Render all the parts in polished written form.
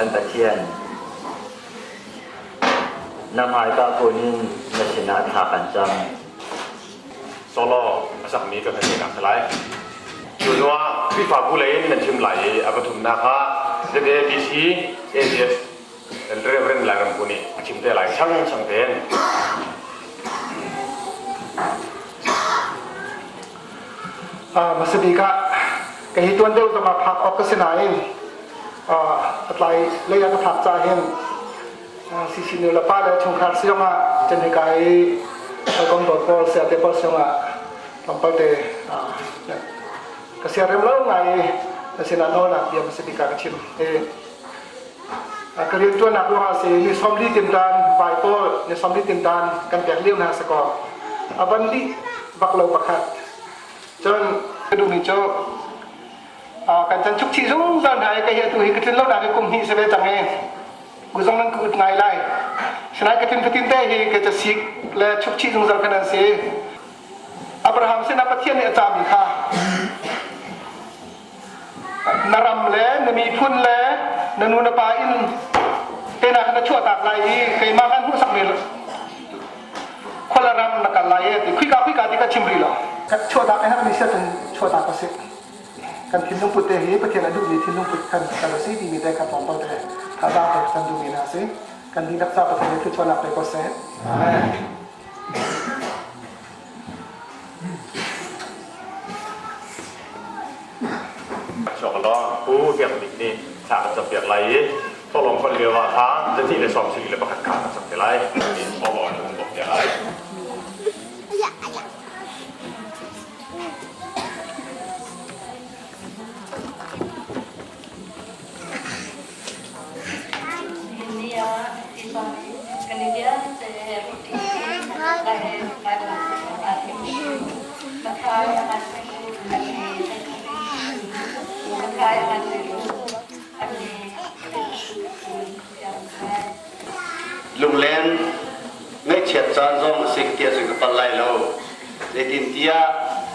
Kan Pathian, na hmaika kun in na sinah thla kan cam. Solo a sakmi kan hei nak lai. Cu hnu ah Khrihfabu lei in nan chim lai i a pathumnak ah ZABC AGS Reverend Lairam Bu nih a chim te lai chang chang tein. Hmasa bik ah ka hi tuan deuh zong ah phak awk ka si nain a tlai lei ah ka phak ca hin CC nu le pa le chungkhar siong ah cun hika i hawikom dawt pawl siate pawl siong ah tlawmpal te ka siarem lo ngai i na sinah nawlnak bia hmasa bik ah ka chim. Ka rianṭuannak ruangah si ni 40 tinṭan vai pawl ni 40 tinṭan kan pek lio hna si kaw a van dih bak lo pakhat. Cun ka duhmi cu kan chan chuk chih zungzal hna i kei hi atu hi ka tlin lo nak hi kum hnih si ve cang i kuzong nan ka ut ngai lai. Sinai ka thin fatin te hi ka ca sik le chuk chih zungzal kan an si. Abraham sinah Pathian nih a cahmi kha Na ram le na miphun le na nu na pa inn tehna kha na chuahtak lai i keimah kan hmuhsakmi khual ram na kal lai i ti khuika khuika ti ka chim rih lo. Chuahtak a herhmi si ahcun chuahtak a si. Kan thinlung put te hi Pathian a duhmi thinlung put kan kan si timi te kha tlawmpal te thazaang pek kan duhmi hna si. Kan dihlak ca Pathian nih thluachuahnak pe ko seh. Amen. Chuak law Pu Biak Bik nih thla ka campiak lai i thawhlawm khon lio ah thla 221 kha ka cam te lai. Thawhlawm in bawk te lai. Lunglen ngaihchiat caan zong a si tiah cun ka palh lai lo. Zeitintiah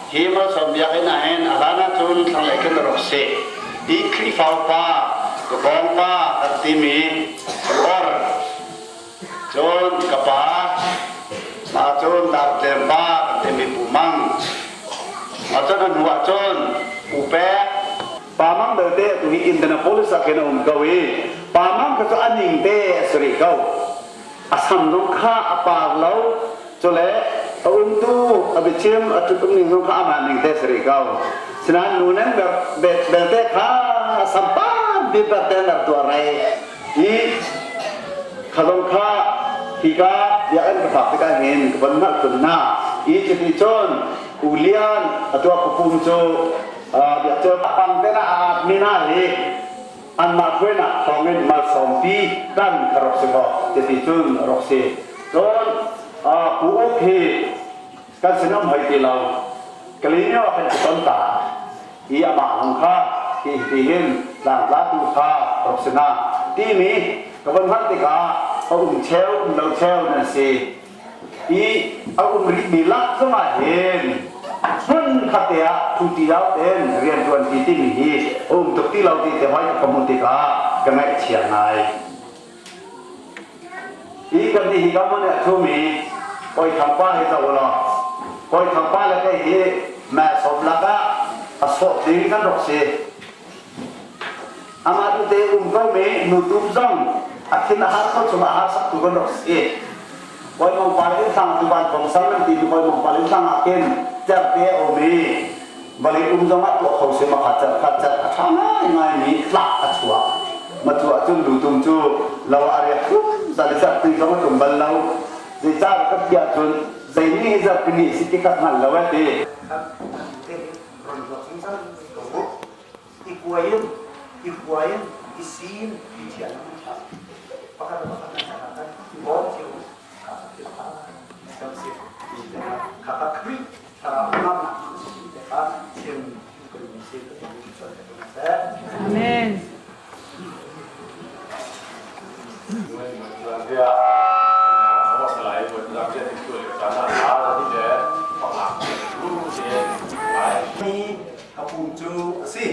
hi malsawm biakinn ah hin a hlan ahcun thlanglei khin a rak si. Hi Khrihfa upa, ka kawng pa kan timi or cun ka pa, mah cun Dartlem pa kan timi Pu Mang, mah cun a hnu ah cun Pu Pek, Pa Mang belte atu hi Indianapolis ah khin a um ko i Pa Mang kha cu a ning te a si rih ko. A sam zong kha a par lo, cule a umtu a biachim a ṭhut umning zong kha amah ning te si rih ko. Sinain nu neng belte kha a sam pan bik te rak tuah rei i kha zong kha hika biakinn ka phak tikah hin ka von hngalh khun hna. I cuti cun U Lian a tuah pum cu biak cu pang te na a mi hna hi anmah hruainak thawngin malsawmpi kan kha rak si ko titi cun rak si. Cun Pu Uk hi kan sinum hoi ti lo Kalinyo kan i ton ta i amah hong kha hi ti hin tlangtlatu kha rak si na timi ka von hngalh tikah a um cheu um lo cheu nan si i a um rihmi lak zongah hin hmun khat te ah thuti au tein rianṭuan ti timi hi a um tuk ti lo ti te hoi ka hmuh tikah ka ngaihchia ngai. Hi kan nih hi ka mon ah thumi koi thangpa hi zoh law koi thangpa le kei hi meh som lakah a sawh ding kan rak si. Amah tu te um ko mi nu tum zong a thin a har ko chungah a har sak tu kan rak si. Koi mong pa in sang tu ban thong sang nan ti tu koi mong pa in sang ah khin cer te a um i vawlei um zong ah tuah kho si ma kha cer kha cer a tha ngai ngai mi tlak a chuak ma cu ah cun lu tum cu lo a riak tum zal i zarhpi zong a tum bal lo zeicah ka ti ahcun zei ni hi zarhpi ni si ti kha hngal lo eh ti ron ruak zungzal ko i kuai in i huai in i sin i thian pakhat le pakhat nan kan i bawm cio kha kha kan si kha kha Khrih thlarau ngamnak te kha chim kan si ka Amen. Ka pum cu a si.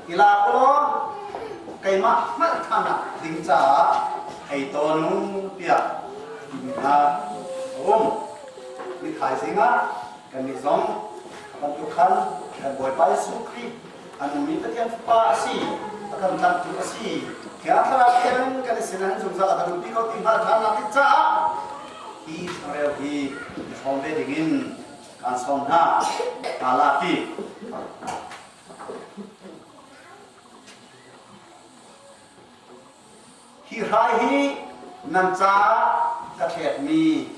I lak law. keimah hngalh ṭhannak ding caah ei tawn u tiah timi hna a um. Ni thaizing ah kannih zong a bantuk khan kan Bawipa Jesuh Khrih a nungmi Pathian Fapa a si, a kan tlanhtu a si. Thiang Thlarau thiang kan i sin zungzal a kan umpi ko ti hngalh ṭhannak ding caah hi changreu hi i hrawm ve dingin kaan sawm hna. Kaa lak i Hi hrai hi nan caah ka thletmi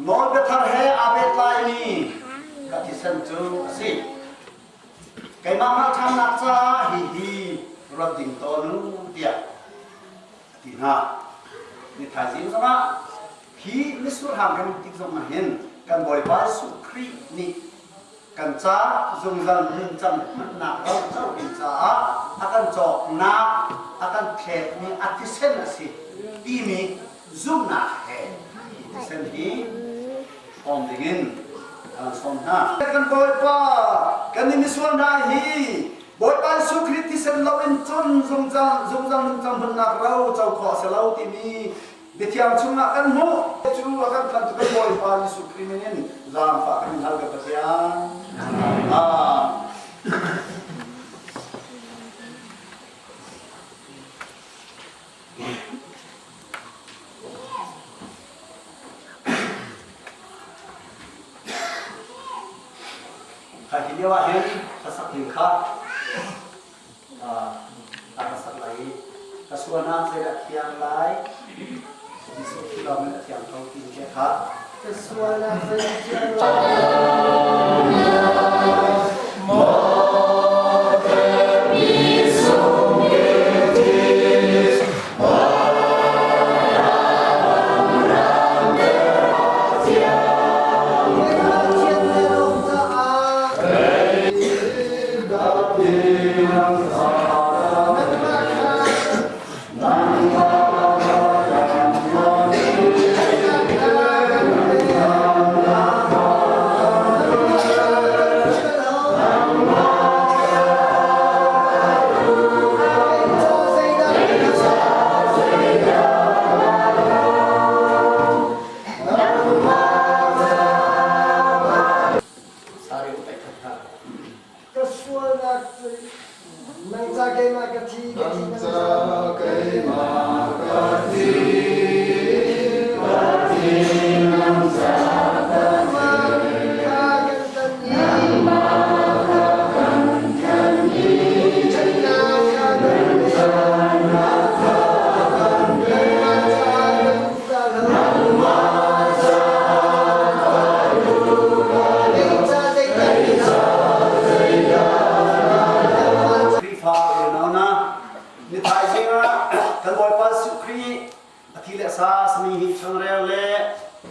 nawlbia thar he aa pehtlaimi ka thisen cu a si. Keimah hngalhthiamnak caah hihi ruat ding tawn u tiah a ti hna. Ni thaizing zongah hi misurhang kan tik zongah hin kan Bawipa Jesuh Khrih nih kan ca zungzal nuncan hmannak ro ding caah a kan cawknak a kan thletmi a thisen a si timi zumhnak he hi thisen hi hrawm dingin kan sawm hna. Kan Bawipa kan i misual hna hi Bawipa Jesuh Khrih thisen loin cun zungzal zungzal nuncan hmannak ro co khawh a si lo timi Biathiang chungah kan hmuh. Cu a kan tlantu kan Bawipa Jesuh Khrih min in zaangfah kan in hal ka Pathian. Amen. Hi lio ah hin hlasak ding kha a ka sak lai i ka sualnak zeidah thiang lai Jesuh Khrih lawng in a thiang ko ti te kha ka sualnak zeidah thiang lai Ka sualnak cu nang ca keimah ka thi ka thi nang ca keimah ka thi ka thi nang ca ka thi kha kan tan i nangmah kha kan tan i ṭhatnak kha kan pek ṭhatnak kha kan pek nangmah caah ka duh ka lo nangmah caah ka duh ka Khrihfa unau hna, ni thaizing ah kan Bawipa Jesuh Khrih a thi le a sa sami hi changreu le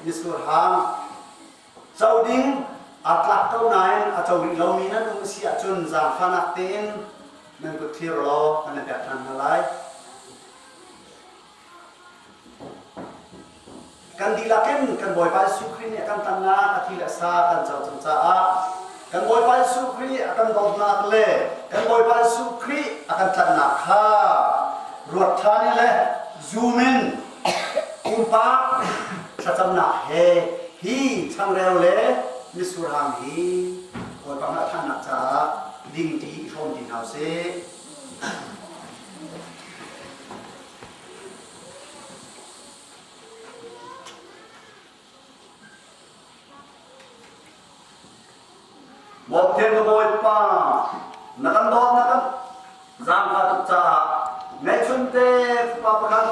mitsur hang co ding aa tlak ko nain a co rih lomi nan um a si ahcun zaangfahnak tein nan kut thlir law kan in pek ṭhan hna lai. Kan dihlak in kan Bawipa Jesuh Khrih nih a kan tlanhnak a thi le a sa kan co cang caah kan Bawipa Jesuh Khrih a kan dawtnak le kan Bawipa Jesuh Khrih a kan tlanhnak kha ruat ṭhan in le zum in pumpak thlacamnak he hi changreu le mitsurhang hi Bawipa hngalhthannak caah dingṭi i hrawm ti hna usih. Bawmthiam ka Bawipa, na kan dawt na kan zaangfah tuk caah ngeihchunte fapa pakhat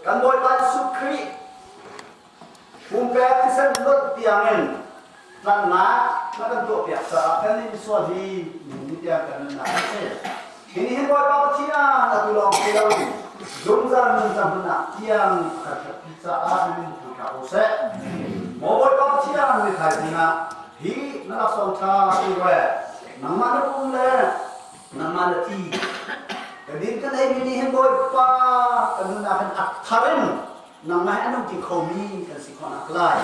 kan Bawipa Jesuh Khrih pumpek thisen lonh tiangin tlanhnak na kan tuahpiak caah kan nih misual hi nihin tiang kan nunnak a si. Hi nih hin Bawipa Pathian atu lawng si loin zungzal nuncanghnak tiang a kan ṭhatpi caah na min tu hna ko seh. Maw Bawipa Pathian ni thaizing ah hi na laksawng ṭha ti rue nangmah na pum le nangmah na thi kan din kan eimi nih hin Bawipa kan nunnak hin a thar in nangmah he a nung ti khomi kan si khawhnak lai.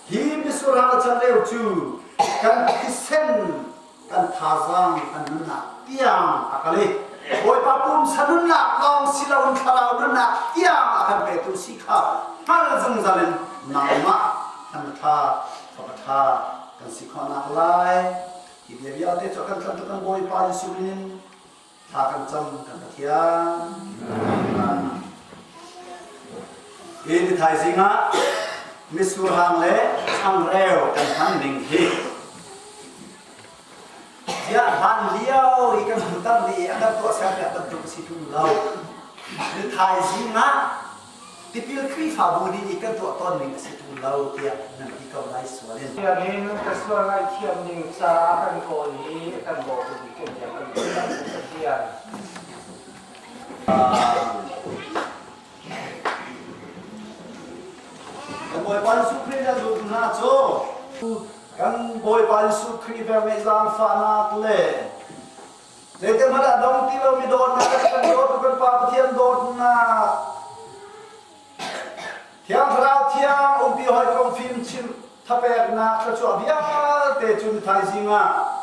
Hi misurang a changreu cu kan thisen kan thazaang kan nunnak tiang a kal i. Bawipa pumsa nunnak lawng si loin thlarau nunnak tiang a kan petu si kha hngal zungzal in nangmah kan ṭha fapa ṭha kan si khawhnak lai. Hi bia vialte cu a kan tlanhtu kan Bawipa Jesuh min in thla kan cam kan Pathian. Amen. Hi ni thaizing ah mitsur hang le changreu kan hman ning hi Ziah hlan lio i kan hutar nih a kan tuahserpiak bantuk a si ṭung lo. Ni thaizing ah tipil Khrihfabu nih i kan tuah tawn ning a si ṭung lo tiah nan ti ko lai sual in. Sianginn ka sual ngaihthiam ning caah kan kawl i a kan bawmtu bik kan biak kan Pathian. Kan Bawipa Jesuh Khrih na zultu hna cu kan Bawipa Jesuh Khrih velngeih zaangfahnak le zeitik hmanh ah dong ti lomi dawtnak kan kan dawt kan Pa Pathian dawtnak Thiang Thlarau thiang umpi hawikom fim chim thapeknak thluachuah vialte cu ni thaizing ah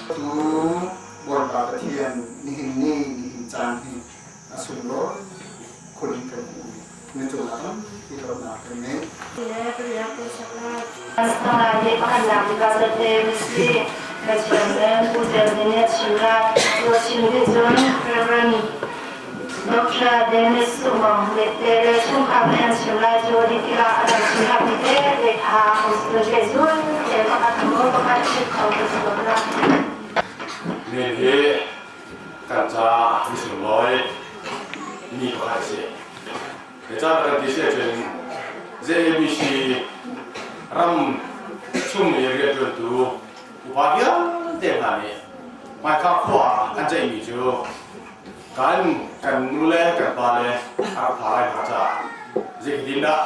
Tu Bawipa Pathian nihin ni nihin caan hi a sunglawi khun kan hmuh na cungah tampi lawmhnak kan ngei. Dr. Dennis Sumong le le chungkhar nih an chim lai cu di tikah a dang chimhak mi tete kha pehzul te pakhat hmu pakhat chim kho kan si ko la. Nen hi kan ca misunglawi mi pakhat a si. Ca kan ti si ahcun JABC ram chung i rianṭuantu upa vialte hna nih hmaika khua ah an ceihmi cu kan kan nu le kan pa le a rak pha lai hna caah zeitin dah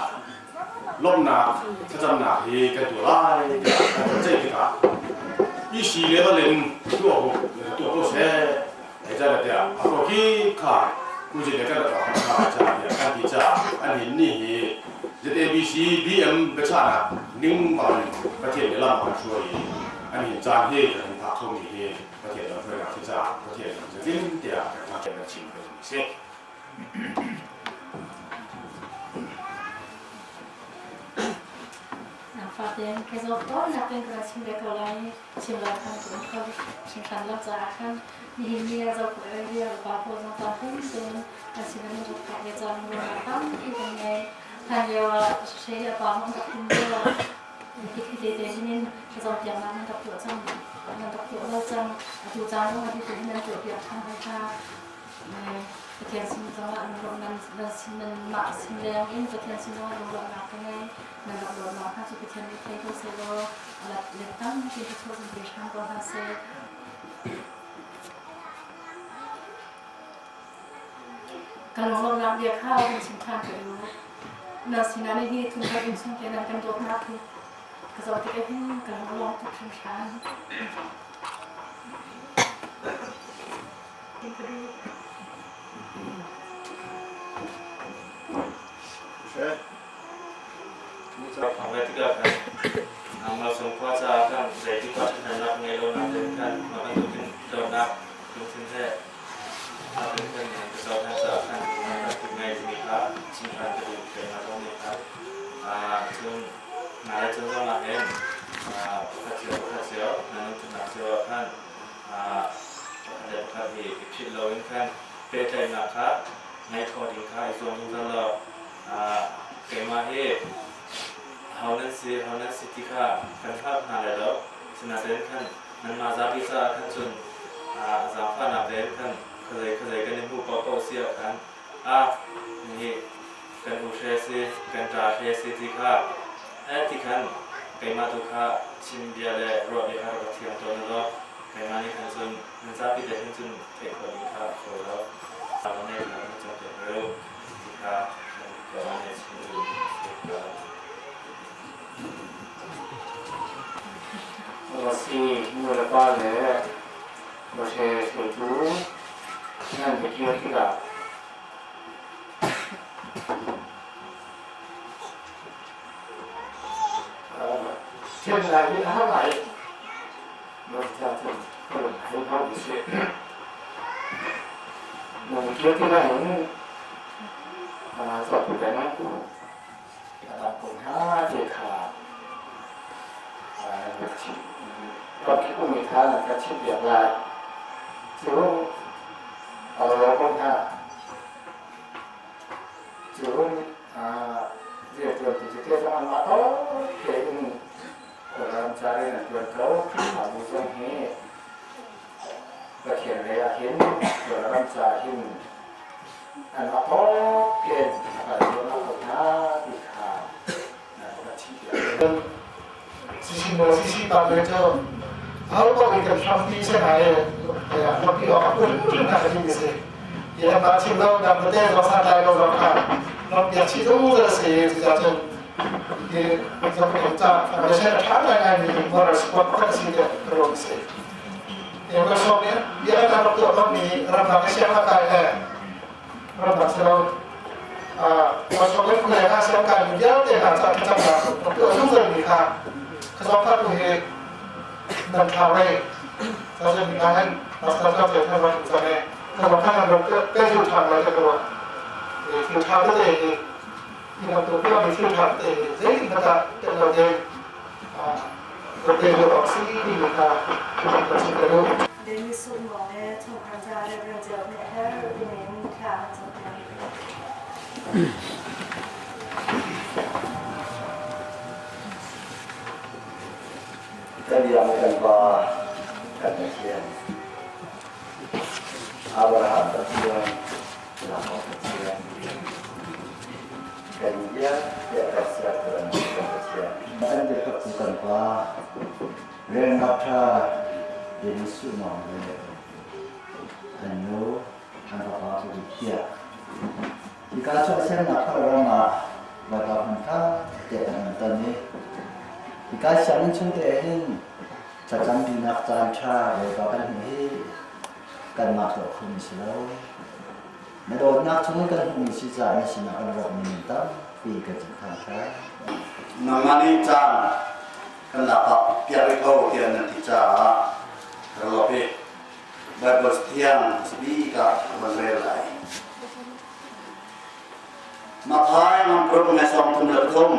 lawmhnak thlacamnak hi kan tuah lai tiah kan kan ceih tikah PC level in tuah tuah ko seh Zeicahtiah a khi kha kuzin le kan rak hna caah tiah kan ti caah an hin ni hi ZABC BM biachahnak ning bang in Pathian nih lam a kan hruai i an hin caan hi kan hung phak khomi hi Pathian lamhruainak si caah Pathian lam zatin tiah kan kan chim kan si. Fatin ka zawt tawn nakin ka chim ve ko lai chim lo khan ka um kho hringhran lo caah khan nihin ni ah zoh area upa pawl zong tam pum tein an sin an rak phak ve cang ruangah tampi kan ngei. Hlan lio ah hre a pa hmang rak um lio ah hi te te hin in cawnpiaknak nan rak tuah cang nan rak tuah lo cang atu caan zong ah hi te hin nan tuah piak ṭhan hoi kha Pathian sin zongah lungrawh nan nan nanmah sin leng in Pathian sin zongah lungrawhnak ka ngei nan rak dawtnak hna cu Pathian nih thei ko sehlaw a let let tampi ka chuah in pe hram ko hna seh. Ka lungrawhnak bia kha kan chim ṭhan ko u. Na sinah nih hi thungkhat in chung te nan kan dawtnak hi ka zoh tik ahhin ka lung a lawng tuk hringhran. Malsawm khua caah khan zeitik ah ṭhathnemnak ngei lonak in khan mah bantukin dawtnak lungthin he aa kan ka cohlan caah khan bantuk ngei timi kha chim ṭhan ka duh keimah zong nih khan cun nai cun zong ah hin pakhat cio pakhat cio nan lungthinnak cio ah khan pakhat le pakhat hi i philh loin khan pehtlaihnak kha ngeih khawh ding kha i zuam zungzal law keimah hi ho nan si ho nan si ti kha kan hngalh hna lai lo. Sinain khan nanmah zapi caah khan cun zaangfahnak tein khan khuazei khuazei kan i hmuh paohpaoh si ah khan a nih kan u hre si kan ṭa hre si ti kha ti khan keimah tu kha chim bia le ruah bia kha rak thiam tawn u law keimah nih khan cun nan zapi te hin cun theih khawh ding kha a fawi lo. Nih khan kan cawnpiak u ti kha keimah nih chim duh a si ko. Rasi nulepa le Moshe hruaitu nan biakhiah tikah Thiamnak hi a har ngai. Kawlram ca rian an ṭuan ko. Khrihfabu zong hi Pathian lei ah hin Kawlram ca hin anmah tawk tein a kal cuahmah ko hna ti kha ka chim piak. Sisi maw sisi pa le cu aho paoh in kan hrampi si hna i hrampi awk a pun hna ka ti si. Ti lam chim lo dam tete zong santlai lo zong kha ram chih zungzal a si cucaah cun hi Malaysia a ṭha ngaingaimi moral support pakhat a si tiah ka ruah a si. Ka nih bia kan rak tuah bangmi ramdang i sianginn kai le ramdang si lo Australia phuleng ah sianginn kaimi vialte hna caah thlacamnak rak tuah zungzalmi kha ka zong tu hi nan thlau rei cazin hna hin pastor ka te thai rak cang e ka zong khan rak pe zu ṭhan lai ka ruah thil ṭha tete hi hi bantuk biakmi thil ṭha tete hi zeitin dah tel lo ding rak pe lu awk si timi kha ka chim ka duh. Dennis Sukmawng le chungkhar ca Reverend Ceu nih a herh timi in thla an campiak. Kan biak kan Pa kan Pathian Abraham Pathian Jakob Pathian kan vialte a kan sertu an kan Pathian kan biakatu kan Pa Rennak ṭha Jesuh mawng le an nu an vapa cu thiah. Hika chuahsemnak thar ram ah Bawipa hmun ṭha te kan um ton i hika sianginn chung te hin thlacam dinak caan ṭha Bawipa kan hmuh hi kanmah tuah khomi si lo. Na dawtnak chungin kan hmuhmi si caah na sinah kan rawkmi min tampi kan cin thangṭhat. Nangmah nih caan kan lak piak rih ko tiah nan ti caah ka lawp i Bible thiang bik ah ka van rel lai. Mathai ngam ngai sawm thum le thum.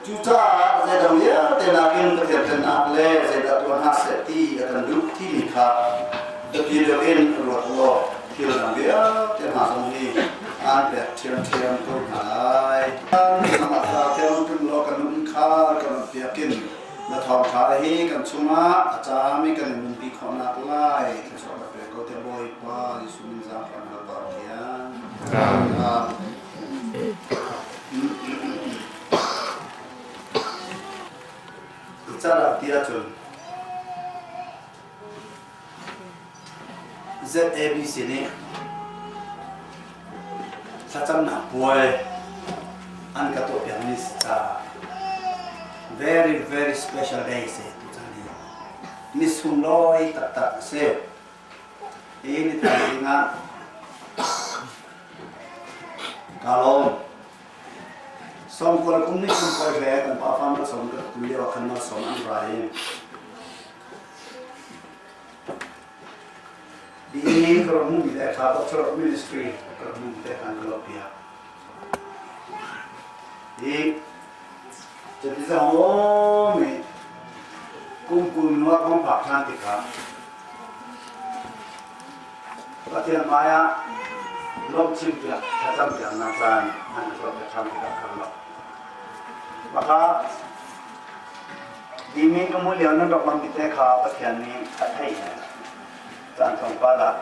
Cucaah zeidang vialte nakin Pathian pennak le zeidah tuah hna seh ti a kan duh timi kha biapi deuh in ruat law thil dang vialte hna zong hi aan pek ṭhiamṭhiam ko hna lai. Nangmah kha thiang tum law kan nun kha kan piakin na thawngṭha hi kan chungah a caam i kan i nunpi khawhnak lai thluachuah ka pek ko tiah Bawipa Jesuh min zaangfah na Pathian. Amen. Carak ti ahcun ZABC nih thlacamnak puai an ka tuahpiakmi si caah very very special day si tuchan hi ni sunglawi taktak a si. Hi ni thaizing ah Kaa lawm. Sawmkual kum nih kum koi hle kan pa fa malsawm ka tu lio ah khan malsawm an ra i di ka rak hmuhmi le kha Doctor of Ministry ka rak hmuhmi te khan ka lawh piak. Hi cuti zong um i kum kul nuar hong phak ṭhan tikah Pathian hmaiah lawmchim piak thlacam piaknak caan an ka tuahpiak ṭhan tikah ka ruah. Maka dimi ka hmuh lio nan rak bangmi te kha Pathian nih a theih he caan tlawmpal ah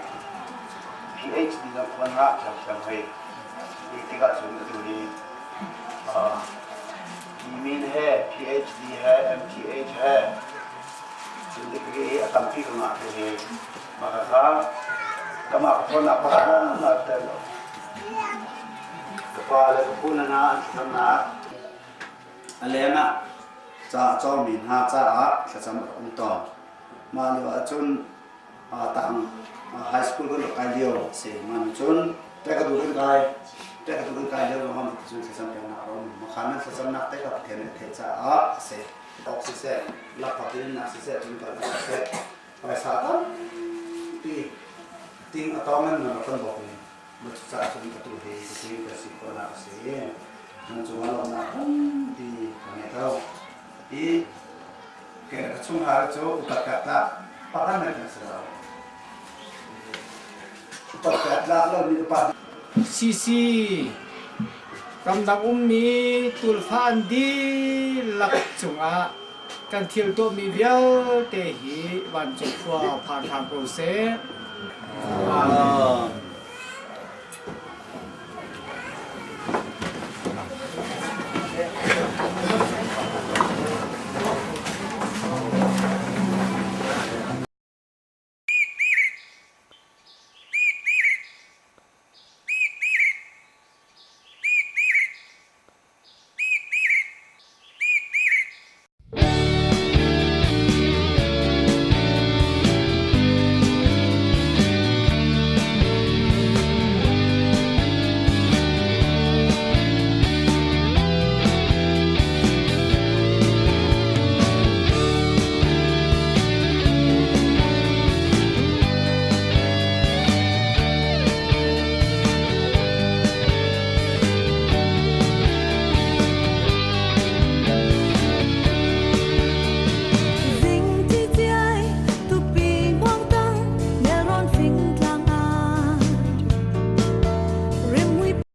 PhD zong khuan ngah ṭhiamṭhiam hoi. Hi tikah cun atu hi Dimin he PhD he MTH he cun degree a tampi ka ngah te hi. Mah kha kamah ka ṭhawnnak pakhat ah tel lo. Ka pa le ka pu na hna an thlacamnak a leng ah ca a cawngmi hna caah thlacam a rak um tawn. Mah lio ahcun tang high school kan rak kai lio a si. Mah cun ṭek a duh kan kai, ṭek a duh kan kai lio zong ah cun thlacam peknak a um. Mah kha nan thlacamnak te kha Pathian nih a theih caah a si. Awk siseh, lakphak in nak siseh, cun kal siseh, Phaisa tampi ting a tawng in nan rak kan bawk i na cucaah cun atu hi cutin ka si khawhnak a si. Nan cungah lawmhnak tampi ka ngei ko. I ke ka chungkhar cu upat ka tlak pakhat na kan si lo. Upat ka tlak lo mi upat CC ramdang ummi tulfa an dihlak cungah Kan thil tuahmi vialte hi vancung khua phan hram ko seh. Amen.